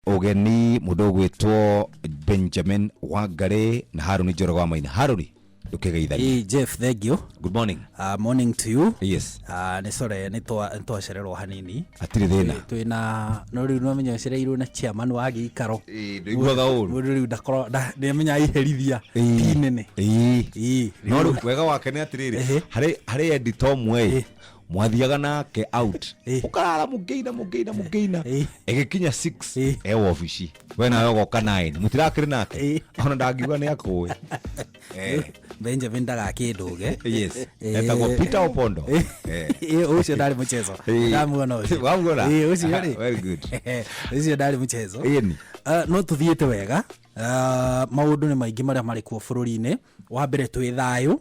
Ũgeni mũndũ ũgwĩtwo Benjamin Wangarĩ na Harũni Njoroge wa Maina. Harũni, ndũkĩgeithanie. Ĩĩ Jeff, thank you. Good morning. Morning to you. Yes. Nĩ sore nĩ twacererwo hanini. Hatirĩ thĩna. Twĩna no rĩu no menya ũcereirwo na chairman wa gĩikaro. Ĩĩ, ndũiguaga ũru. Mũndũ rĩu ndakorwo nĩ amenya iherithia ti nene. Ĩĩ. Ĩĩ. No rĩu wega wake nĩ atĩrĩrĩ, Ehe. harĩ editor ũmwe ĩ, mwathiaga nake out Eh. ũkarara mũngĩina mũngĩina mũngĩina Eh. ĩgĩkinya 6 Eh. e wabici we nawe ũgoka 9 mũtirakĩrĩ nake Eh. ona ndangiuga nĩ akũĩ Eh, Benjamin ndagakĩndũge. yes Eh. etagwo Peter Opondo Eh. Ĩĩ, ũcio ndarĩ mchezo. Eh. Ndamuona ũcio. Wamuona? Ĩĩ, ũcio rĩ. Very good. Ũcio ndarĩ mchezo. Ĩni. No tũthiĩte wega. Maũndũ nĩ maingĩ marĩa marĩ kuo bũrũri-inĩ. Wa mbere twĩ thayũ.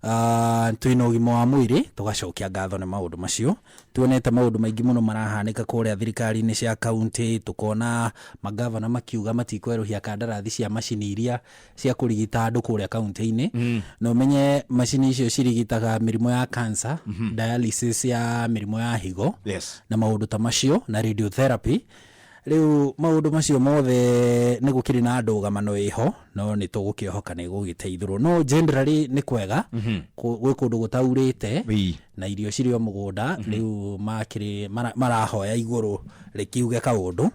Ah, twĩna ũgima wa mwĩrĩ tũgacokia ngatho nĩ maũndũ macio. Tuonete maũndũ maingĩ mũno marahanĩka kũrĩa thirikari-inĩ cia kaunti, tũkona mangavana makiuga matikwerũhia kandarathi cia macini iria cia kũrigita andũ kũrĩa kaunti-inĩ. Na ũmenye macini icio cirigitaga mĩrimũ ya cancer, dialysis ya mĩrimũ ya higo, na maũndũ ta macio, na radiotherapy. Rĩu maũndũ macio mothe nĩ gũkĩrĩ na ndũgamano ĩho, no nĩ tũgũkĩhoka nĩ gũgĩteithũrwo. No generally nĩ kwega, gwĩ kũndũ gũtaurĩte, na irio cirĩ o mũgũnda, rĩu makĩrĩ, marahoya igũrũ rĩkiuge kaũndũ,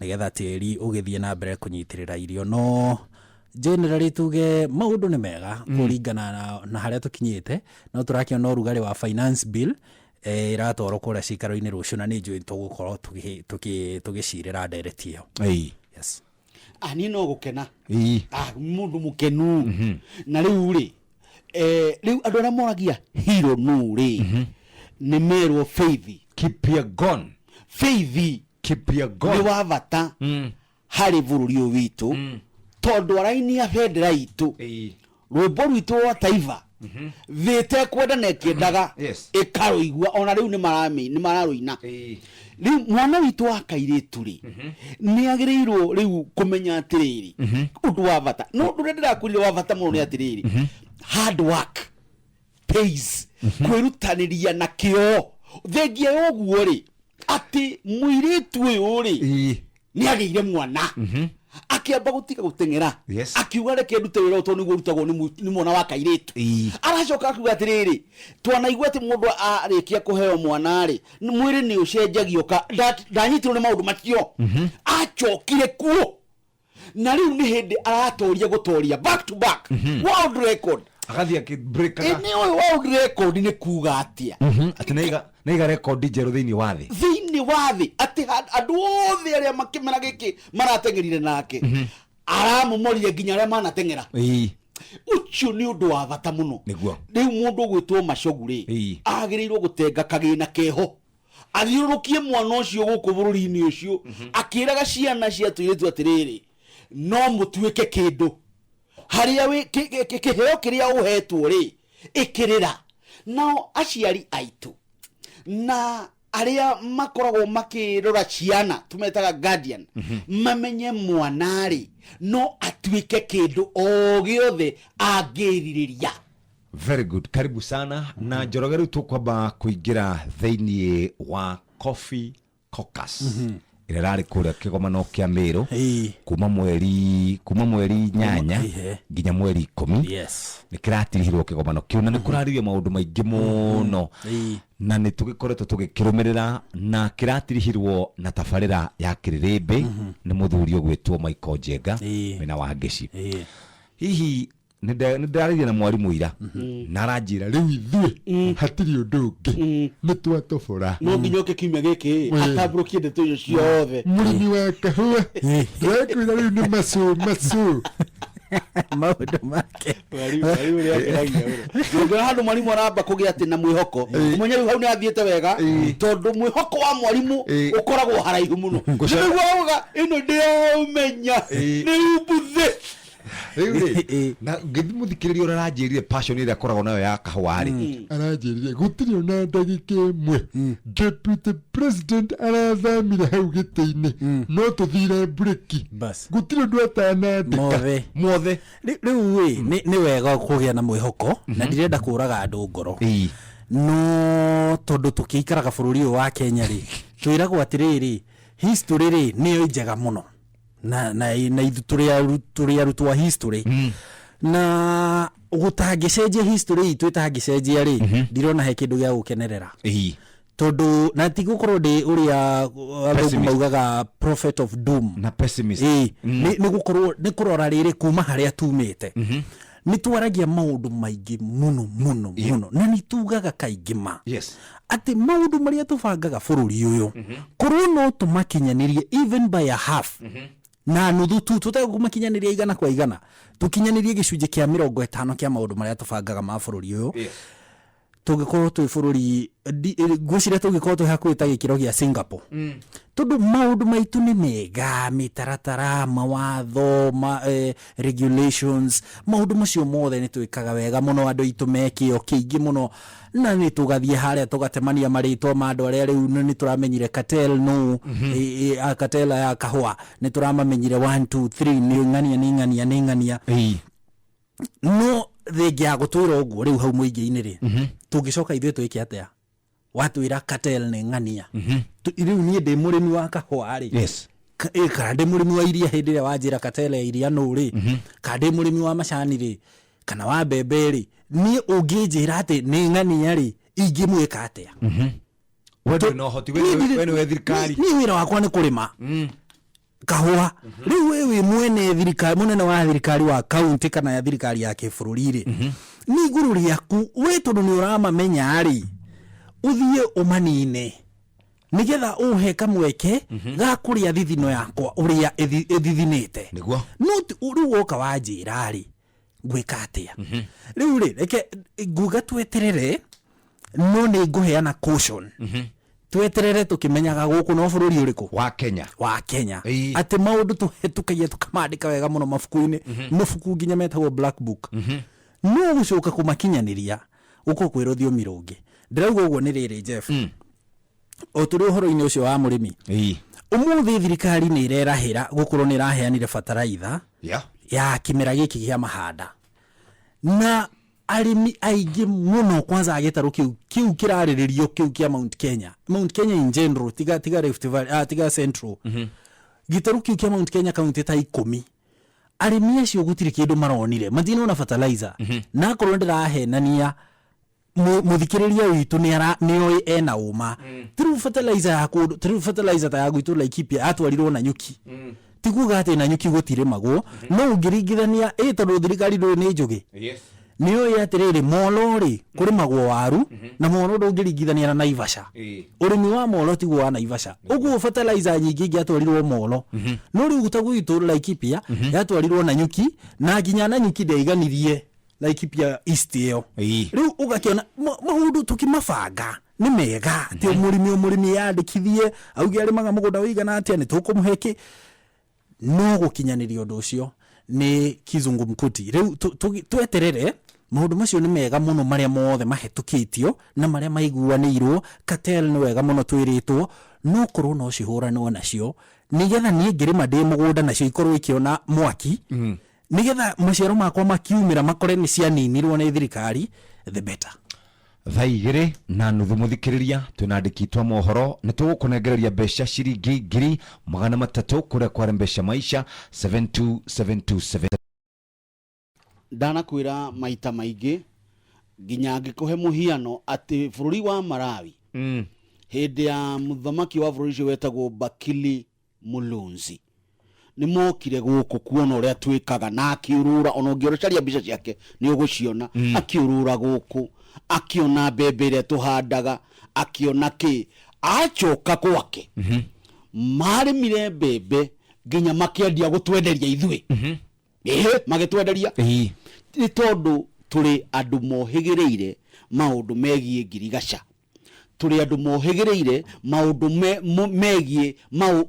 nĩgetha tĩri ũgĩthiĩ na mbere kũnyitĩrĩra irio. No generally tuge maũndũ nĩ mega kũringana na harĩa tũkinyĩte, no tũrakĩona ũrugarĩ wa finance bill, Ĩratwarwo kũrĩa cikaro-inĩ rũciũ na nĩ njũĩ tũgũkorwo tũgĩcirĩra ndereti ĩyo. Yes. Ah, niĩ no gũkena. Ah, mũndũ mũkenu. Na rĩu rĩ, rĩu andũ arĩa moragia hero nũ rĩ, nĩ merwo Faith. Kipyegon. Faith Kipyegon. nĩ wa bata harĩ bũrũri ũyũ witũ, tondũ arainia bendera itũ, rwĩmbo rwitũ rwa taifa, thĩ ĩtekwenda na ĩkĩendaga ĩkarũigua, ona rĩu nĩ mararũina. Rĩu mwana witũ wa kairĩtu rĩ, nĩ agĩrĩirwo rĩu kũmenya atĩrĩrĩ, ũndũ wa bata, no ũndũ ũrĩa ndĩrakwĩrire wa bata mũno nĩ atĩrĩrĩ, hard work pays, kwĩrutanĩria na kĩo. Thengia ya ũguo rĩ, atĩ mũirĩtu ũyũ rĩ, nĩ agĩire mwana, akĩamba gũtiga gũteng'era, akiuga reke ndute wĩra ũyũ tondũ nĩguo ũrutagwo nĩ mwana wa kairĩtu. Aracoka akiuga atĩrĩrĩ, twanaigua atĩ mũndũ arĩkia kũheo mwana rĩ, mwĩrĩ nĩ ũcenjagio, ndanyitirwo nĩ maũndũ macio, acokire kuo na rĩu nĩ hĩndĩ aratoria gũtoria back to back world record. Agathiĩ akĩbreakaga. Ĩ, nĩ ũyũ world record nĩ kuga atĩa? Atĩ nĩaiga rekondi njerũ thĩinĩ wa thĩ. Thĩinĩ wa thĩ, atĩ andũ othe arĩa makĩmera gĩkĩ marateng'erire nake, aramomorire nginya arĩa manateng'era. Ũcio nĩ ũndũ wa bata mũno. Rĩu mũndũ ũgwĩtwo Machogu rĩ, agĩrĩirwo gũtenga kagĩna keho, athiũrũrũkie mwana ũcio gũkũ bũrũri-inĩ ũcio, akĩraga ciana cia tũirĩtu atĩrĩrĩ, no mũtuĩke kĩndũ harĩa wĩ, kĩheo kĩrĩa ũhetwo rĩ, ĩkĩrĩra. Nao aciari aitũ na arĩa makoragwo makĩrora ciana, tũmetaga guardian, mamenye mwana rĩ, no atuĩke kĩndũ o gĩothe angĩrirĩria. Very good. Karibu sana. Na Njoroge, rĩu tũkwamba kũingĩra thĩinĩ wa Coffee Caucus ĩrĩa ĩrarĩ kũrĩa kĩgomano kĩa Mĩrũ kuma mweri 8 nginya mweri 10. Nĩ kĩratirihirwo kĩgomano kĩu na nĩ kũraririo maũndũ maingĩ mũno, na nĩ tũgĩkoretwo tũgĩkĩrũmĩrĩra, na kĩratirihirwo na tabarĩra ya kĩrĩrĩmbĩ nĩ mũthuri ũgwĩtwo Michael Njenga mena wa Ngĩci. Hihi nĩ ndĩrarĩria na mwarimũ ira na aranjĩra rĩu ithuĩ hatirĩ ũndũ ũngĩ, nĩ twatobora. No nginya oke kiumia gĩkĩ atambũrũkie ndeto icio ciothe. Mũrĩmi wa kahũa ndĩrakwĩra rĩu nĩ macũ macũ. Maũndũ make. Mwarimu ũrĩa akenagia mũno. Ũngĩona handũ mwarimũ aramba kũgĩa atĩ na mwĩhoko, ũmenye rĩu hau nĩ athiĩte wega, tondũ mwĩhoko wa mwarimũ ũkoragwo haraihu mũno. Nĩguo auga ĩno ndĩraũmenya nĩ umbuthĩ. Rĩu rĩ, na ngĩmũthikĩrĩria ũrĩa aranjĩrire passion ĩrĩa akoragwo nayo ya kahũa rĩ, aranjĩrire gũtirĩ ona ndagĩka ĩmwe deputy president arathamire hau gĩtĩ-inĩ no tũthire mburĩki. Bas. Gũtirĩ ũndũ atanandĩka. Mothe. Mothe. Rĩu ĩ, nĩ wega kũgĩa na mwĩhoko na ndirenda kũraga andũ ngoro, no tondũ tũkĩikaraga bũrũri ũyũ wa Kenya rĩ, twĩragwo atĩrĩrĩ, History rĩ nĩyo njega mũno na na na ithu tũrĩ arutwo a history na gũtangĩcenjia history itũ ĩtangĩcenjia rĩ, ndirona he kĩndũ gĩa gũkenerera. Tondũ na ti gũkorwo ndĩ ũrĩa athũngũ Pessimist. maugaga prophet of doom. Na pessimist. Ĩĩ, nĩ gũkorwo nĩ kũrora rĩrĩ kuma harĩa tumĩte, nĩ twaragia maũndũ maingĩ mũno mũno mũno na nĩ tugaga kaingĩ ma atĩ maũndũ marĩa tũbangaga bũrũri ũyũ korwo no tũmakinyanĩrie even by a half na nuthu tu, tũtegũmakinyanĩria 100%, tũkinyanĩrie gĩcunjĩ kĩa 50 kĩa maũndũ marĩa tũbangaga ma bũrũri ũyũ, tũngĩkorwo twĩ bũrũri ngwĩciria tũngĩkorwo twĩ hakuhĩ ta gĩkĩro gĩa Singapore, tondũ maũndũ maitũ nĩ mega, mĩtaratara, mawatho ma, regulations, maũndũ macio mothe nĩ twĩkaga wega mũno, andũ aitũ me kĩo kĩingĩ mũno, na nĩ tũgathiĩ harĩa tũgatemania marĩtwa ma andũ arĩa rĩu nĩ tũramenyire cartel no cartel ya kahũa nĩ tũramamenyire 1 2 3, nĩ ng'ania, nĩ ng'ania, nĩ ng'ania. No thengia ya gũtwĩra ũguo rĩu hau mũingĩ-inĩ rĩ, tũngĩcoka ithuĩ twĩke atĩa? Watwĩra cartel nĩ ng'ania, rĩu niĩ ndĩ mũrĩmi wa kahũa rĩ, kana ndĩ mũrĩmi wa iria, hĩndĩ ĩrĩa wanjĩra cartel ya iria nũ rĩ, kana ndĩ mũrĩmi wa macani rĩ, kana wa mbembe rĩ, niĩ ũngĩnjĩra atĩ nĩ ng'ania rĩ, ingĩmwĩka atĩa? We ndũrĩ na ũhoti, we Niĩ ndirĩ- we nĩwe thirikari. Niĩ wĩra wakwa nĩ kũrĩma kahũa. Rĩu we wĩ mwene thirikari, mũnene wa thirikari wa kaunti kana ya thirikari ya kĩbũrũri rĩ, nĩ igũrũ rĩaku we, tondũ nĩ ũramamenya rĩ, ũthiĩ ũmanine nĩgetha ũhe kamweke ga kũrĩa thithino yakwa ũrĩa ĩthithinĩte. No rĩu woka wanjĩra rĩ, ngwĩka atĩa rĩu rĩ? Reke nguga tweterere, no nĩ ngũheana caution. Tweterere tũkĩmenyaga gũkũ no bũrũri ũrĩkũ? Wa Kenya. Wa Kenya. Atĩ maũndũ tũhetũkagia tũkamandĩka wega mũno mabuku-inĩ, mabuku nginya metagwo black book, no gũcoka kũmakinyanĩria gũkorwo kwĩ rũthiomi rũngĩ. Ndĩrauga ũguo nĩ rĩrĩ, Jeff, o tũrĩ ũhoro-inĩ ũcio wa mũrĩmi, ũmũthĩ thirikari nĩ ĩrerahĩra gũkorwo nĩ ĩraheanire bataraitha ya kĩmera gĩkĩ gĩa mahanda, na arĩmi aingĩ mũno kwanza gĩtarũ kĩu kĩrarĩrĩrio kĩu kĩa Mount Kenya, Mount Kenya in general, tiga Rift Valley, tiga Central, gĩtarũ kĩu kĩa Mount Kenya, kaunti ta 10, arĩmi acio gũtirĩ kĩndũ maronire, matinona fertilizer. Na akorwo ndĩrahenania, mũthikĩrĩria witũ nĩoĩ ena ũma. Tarĩu fertilizer ya kũndũ, tarĩu fertilizer ta ya gwitũ Laikipia yatwarirwo Nanyuki. Ti kuga atĩ Nanyuki gũtirĩmagwo, no ũngĩringithania ĩ, tondũ thirikari ndũĩ nĩ njũgĩ, nĩũĩ atĩrĩrĩ, Molo rĩ kũrĩmagwo waru, na Molo ndũngĩringithania na Naivasha. Ũrĩmi wa Molo tiguo wa Naivasha. Ũguo fertilizer nyingĩ ingĩatwarirwo Molo, no rĩu ta gwitũ Laikipia yatwarirwo Nanyuki, na nginya Nanyuki ndĩaiganirie Laikipia East ĩyo. Rĩu ũgakĩona maũndũ tũkĩmabanga nĩ mega atĩ o mũrĩmi, o mũrĩmi yandĩkithie auge arĩmaga mũgũnda ũigana atĩa, nĩ tũkũmũhe kĩ, no gũkinyanĩria ũndũ ũcio nĩ kizungumkuti. Rĩu tweterere, maũndũ macio nĩ mega mũno marĩa mothe mahetũkĩtio na marĩa maiguanĩirwo. Cartel nĩ wega mũno twĩrĩtwo, no korwo no cihũranwo nacio nĩgetha niĩ ngĩrĩma ndĩ mũgũnda nacio ikorwo ikĩona mwaki, nĩgetha maciaro makwa makiumĩra makore nĩ cianinirwo nĩ thirikari, the better. Thaa 2:30, mũthikĩrĩria, twĩna andĩki twa mohoro, nĩ tũgũkũnengereria mbeca ciringi 300,000 kũrĩa kware mbeca maisha 72727. Ndanakwĩra maita maingĩ nginya ngĩkũhe mũhiano atĩ bũrũri wa Malawi, hĩndĩ ya mũthamaki wa bũrũri ũcio wetagwo Bakili Mulunzi, nĩ mokire gũkũ kuona ũrĩa twĩkaga na akĩũrũra, ona ũngĩcaria mbica ciake nĩ ũgũciona, akĩũrũra gũkũ, akĩona mbembe ĩrĩa tũhandaga, akĩona kĩ, acoka gwake marĩmire mbembe nginya makĩendia gũtwenderia ithuĩ. Ĩhĩ, magĩtwenderia nĩ tondũ tũrĩ andũ mohĩgĩrĩire maũndũ megiĩ ngirigaca, tũrĩ andũ mohĩgĩrĩire maũndũ megiĩ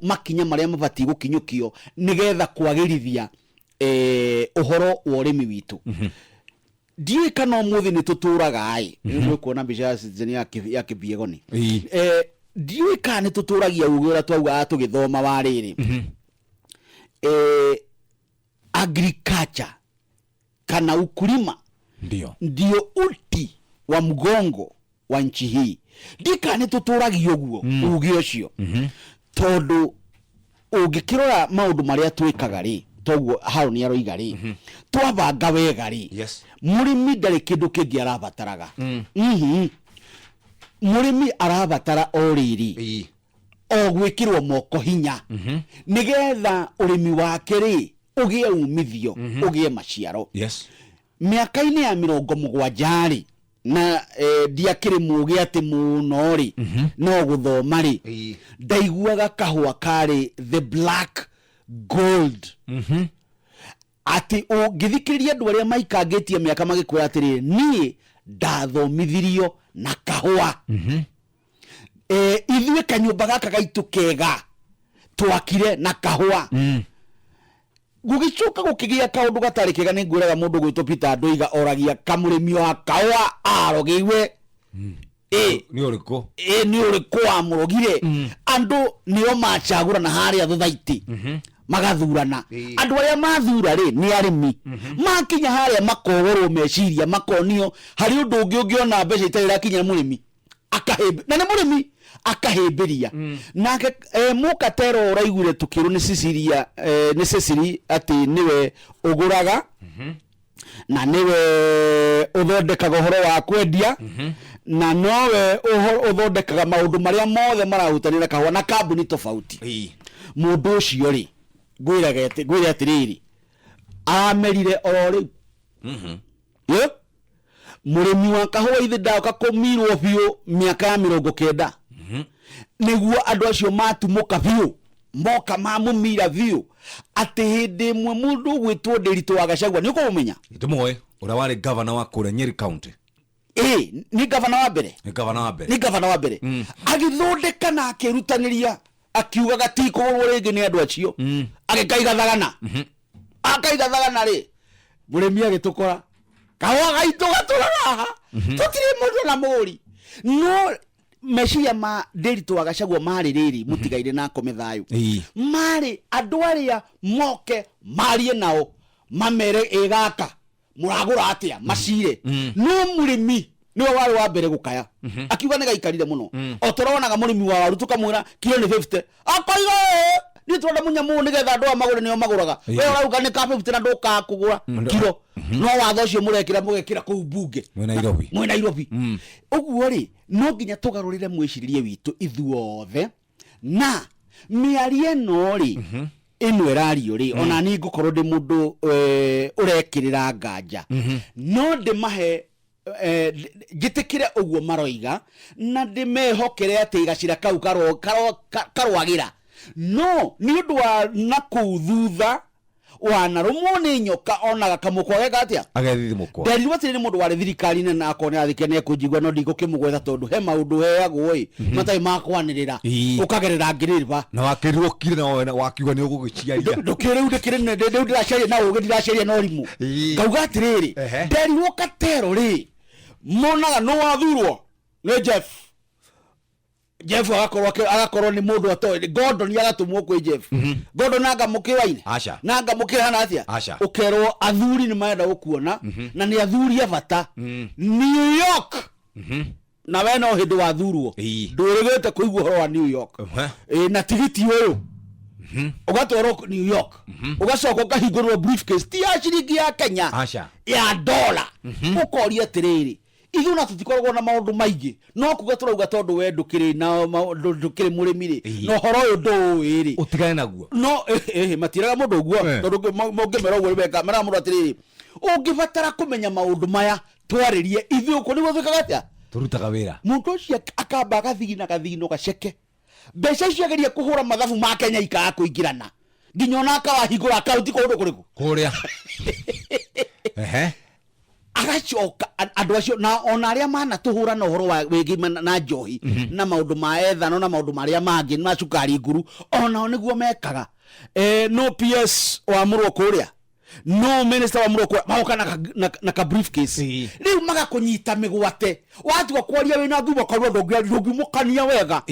makinya marĩa mabatiĩ gũkinyũkio nĩgetha kwagĩrithia ũhoro wa ũrĩmi witũ. Ndiũĩ kana ũmũthĩ nĩ tũtũraga ĩ, rĩu nĩ ũkuona mbica ya Citizen ya Kĩbiegoni. Ndiũĩ kana nĩ tũtũragia uge ũrĩa twaugaga tũgĩthoma wa rĩrĩ, agriculture kana ukulima ndio uti wa mgongo wa nchi hii. Ndika nĩ tũtũragia ũguo uge ũcio, tondũ Ũngĩkĩrora maũndũ marĩa twĩkaga rĩ, toguo Harũni aroiga rĩ, twabanga wega rĩ, mũrĩmi ndarĩ kĩndũ kĩngĩ arabataraga. Mũrĩmi arabatara o rĩrĩ, o gwĩkĩrwo moko hinya, nĩgetha ũrĩmi wake rĩ ũgĩe umithio, ũgĩe maciaro. Mĩaka-inĩ ya 70 rĩ, na ndiakĩrĩ mũgĩ atĩ mũno rĩ, no gũthoma rĩ, ndaiguaga kahũa karĩ the black gold, atĩ ũngĩthikĩrĩria andũ arĩa maikangĩtie mĩaka magĩkwĩra atĩrĩrĩ, niĩ ndathomithirio na kahũa. Ithuĩ kanyũmba gaka gaitũ kega twakire na kahũa. Gũgĩcoka gũkĩgĩa kaũndũ gatarĩ kega. Nĩ ngwĩraga mũndũ gwĩtwo Peter Ndũiga oragia kamũrĩmi wa kahũa arogeiwe ĩ. Nĩ ũrĩkũ? Ĩ, nĩ ũrĩkũ wamũrogire? Andũ nĩo macagũrana harĩa thothaitĩ, magathurana. Andũ arĩa mathura rĩ nĩ arĩmi. Makinya harĩa makogorwo meciria, makonio harĩ ũndũ ũngĩ ũngĩona mbeca itarĩ irakinyĩra mũrĩmi, akahĩmbĩ na nĩ mũrĩmi akahĩmbĩria nake. Mũkatero ũraiguire tũkĩrwo nĩ Cecilia, nĩ Cecily, atĩ nĩwe ũgũraga na nĩwe ũthondekaga ũhoro wa kwendia na nowe ũthondekaga maũndũ marĩa mothe marahutania na kahũa na kambuni tofauti. Mũndũ ũcio rĩ, ngwĩraga ngwĩre atĩrĩrĩ, aramerire oro rĩu. Ĩ? Mũrĩmi wa kahũa ithe ndaoka kũmirwo biũ mĩaka ya 90, nĩguo andũ acio matumũka biũ, moka mamũmira biũ, atĩ hĩndĩ ĩmwe mũndũ ũgwĩtwo Ndĩritũ wa Gachagua, nĩ ũkũmũmenya? Ndĩmũĩ, ũrĩa warĩ gavana wa kũrĩa Nyeri County. Ĩ, nĩ gavana wa mbere. Nĩ gavana wa mbere. Nĩ gavana wa mbere, agĩthondeka na akĩrutanĩria, akiugaga ti kũgũrwo rĩngĩ nĩ andũ acio. Agĩkaiga thagana, akaiga thagana rĩ, mũrĩmi agĩtũkora kahũa gaitũ gatũraga haha, tũtirĩ mũndũ na mũgũri. No meciria ma Ndĩritũ wa Gachagua marĩ rĩrĩ, mũtigaire na akome thayũ. Marĩ andũ arĩa moke marie nao, mamere ĩ gaka mũragũra atĩa, macire. No mũrĩmi nĩwe warĩ wa mbere gũkaya, akiuga nĩ gaikarire mũno. O tũronaga mũrĩmi wa waru tũkamwĩra kilo nĩ 50, akoiga, "Ĩ, niĩ tũrenda mũnyamũ ũyũ nĩgetha andũ aya magũre, nĩo magũraga. We ũrauga nĩ ka 50 na ndũkaga kũgũra kilo." No watho ũcio mũrekĩra, mũgekĩra kũu mbunge. Mwĩ Nairobi. Mwĩ Nairobi. Ũguo rĩ, no nginya tũgarũrĩre mwĩcirĩrie witũ ithuothe, na mĩario ĩno rĩ, ĩno ĩrario rĩ, ona niĩ ngũkorwo ndĩ mũndũ ũrekĩrĩra nganja, no ndĩmahe njĩtĩkĩre ũguo maroiga na ndĩmehokere atĩ gacĩra kau karwagĩra. No nĩ ũndũ wa nakũu thutha wanarũmwo nĩ nyoka, onaga kamũkwa geka atĩa? Agethithimũkwa. Nderirwo atĩrĩ nĩ mũndũ warĩ thirikari-inĩ, na akorwo nĩ arathikia nĩ ekũnjigua, no ndigũkĩmũgweta tondũ he maũndũ heagwo ĩ matarĩ ma kwanĩrĩra. Ũkagerera ngĩrĩrĩba. Na wakĩrirwo kire na wakiuga nĩ ũgũgĩciaria. Ndũkĩrĩ rĩu ndĩkĩrĩ rĩu ndĩracaria na ũgĩ, ndiracaria na ũrimũ. Ngauga atĩrĩrĩ, nderirwo katero rĩ, monaga nũ wathurwo nĩ Jeff. Jeff agakorwo nĩ mũndũ atoĩ Gordon, agatũmwo kwĩ Jeff Gordon anga mũkĩwaine. Aca. Na anga mũkĩhana atĩa. Aca. Ũkerwo athuri nĩ marenda gũkuona na nĩ athuri a bata New York, na we no hĩndĩ wathurwo, ndũrĩgĩte kũigua ũhoro wa New York. Ĩ, na tigiti ũyũ ũgatwarwo New York, ũgacoka ũkahingũrĩrwo briefcase ti ya ciringi ya Kenya, Aca. ya dola. Ũkoria atĩrĩrĩ, ithuĩ na tũtikoragwo na maũndũ maingĩ, no kuga tũrauga tondũ we ndũkĩrĩ na ndũkĩrĩ mũrĩmi rĩ, na ũhoro ũyũ ndũũĩ rĩ, ũtigane naguo. No matiĩraga mũndũ ũguo. Tondũ ũngĩmera ũguo nĩmeka meraga mũndũ atĩrĩrĩ, ũngĩbatara kũmenya maũndũ maya, twarĩrie ithuĩ ũkũ nĩguo twĩkaga atĩa? Tũrutaga wĩra. Mũndũ ũcio akamba agathigina gathigino gaceke mbeca icio, ageria kũhũra mathabu ma Kenya ikaga kũingĩrana, nginya ona akawahingũra akaunti kũndũ kũrĩkũ. Kũrĩa. Agacoka andũ acio na ona arĩa manatũhũra na ũhoro wa wĩgiĩ na njohi na maũndũ ma ethano na maũndũ marĩa mangĩ ma cukari nguru, onao nĩguo mekaga. No PS wa mũrwo kũrĩa, no minister wa mũrwo kũrĩa, magoka na ka briefcase. Rĩu magakũnyita mĩgwate, watua kwaria wĩna thuma, ũkaigua ndũngiumũkania wega.